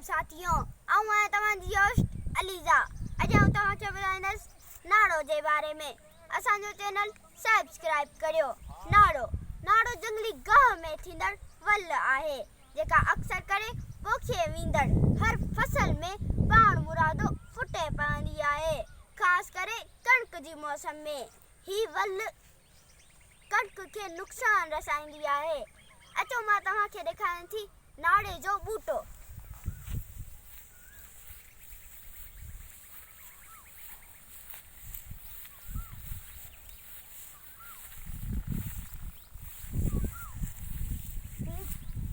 ساٿيو آئون آهيان توهان جي هوسٽ عليزا اڄ آئون توهان کي ٻڌائيندس ناڙو جي باري ۾ اسان جو چينل سبسڪرائب ڪريو ناڙو ناڙو جنگلي گاهه ۾ ٿيندڙ ول آهي جيڪا اڪثر ڪري پوکي ويندڙ هر فصل ۾ پاڻ مرادو ڦٽي پوندي آهي خاص ڪري ڪڻڪ جي موسم ۾ هي ول ڪڻڪ کي نقصان رسائيندي آهي. اچو مان توهان کي ڏيکاريان ٿي ناڙي جو ٻوٽو.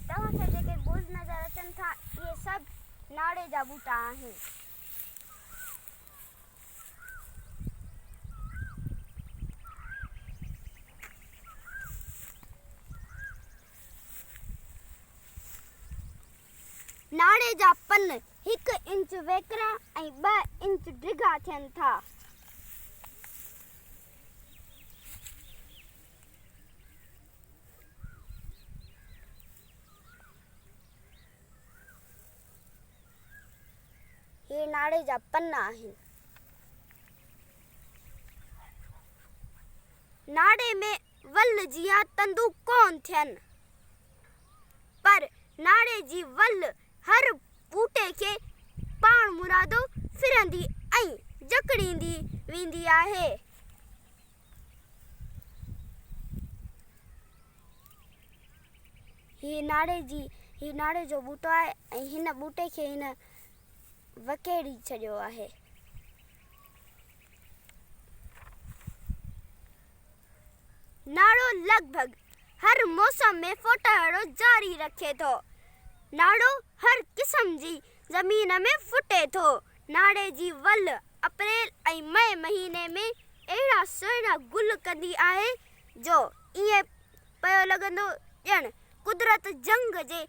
توهان کي جيڪي گل نظر اچن ٿا اهي سڀ ناڙي جا ٻوٽا آهن. ناڙي جا پن هڪ انچ ويڪرا ۽ ٻه انچ ڊگها ٿين ٿا. هي ناڙي جا پن آهن. ناڙي ۾ ول جيان تندون ڪونه ٿين، پر ناڙي جي ول هر ٻوٽي کي پاڻمرادو ڦرندي ۽ جڪڙيندي ويندي آهي. هي ناڙي جي هي ناڙي جو ٻوٽو آهي ۽ هن ٻوٽي کي هن وڪيڙي ڇڏيو آهي. ناڙو لڳ ڀڳ هر موسم ۾ ڦوٽهڙو جاري رکي ٿو. ناڙو هر قسم جي زمين ۾ ڦٽي ٿو. ناڙي جي ول اپريل ۽ مئي مهيني ۾ اهڙا سهڻا گل ڪندي آهي جو ائين پيو لڳندو ڄڻ قدرت جنگ جي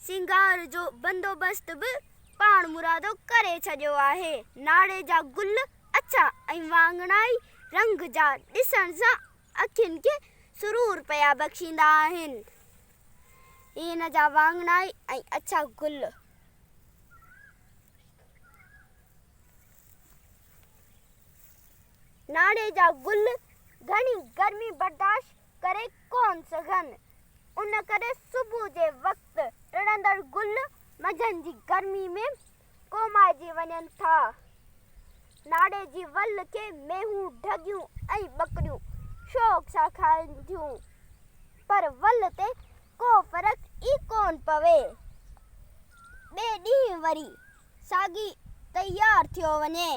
سينگار جو بندوبست به پاڻمرادو ڪري ڇڏيو آهي. ناڙي جا گل اڇا ۽ واڱڻائي رنگ جا ڏسڻ سان اکين کي سرور پيا بخشيندا آهن. هي هن جا واڱڻائي ۽ اڇا گل. ناڙي جا گل گهڻي گرمي برداشت ڪري ڪونه سگهن، ان ڪري صبح جي وقت ٽڙندڙ گل منجهند جي گرمي ۾ ڪومائجي وڃن ٿا. ناڙي جي ول کي مينهون، ڍڳيون ۽ ٻڪريون شوق سان کائن ٿيون، پر ول تي ڪو فرق ئي ڪونه پوي. ٻئي ڏينهن وري ساڳي تيار ٿيو وڃي.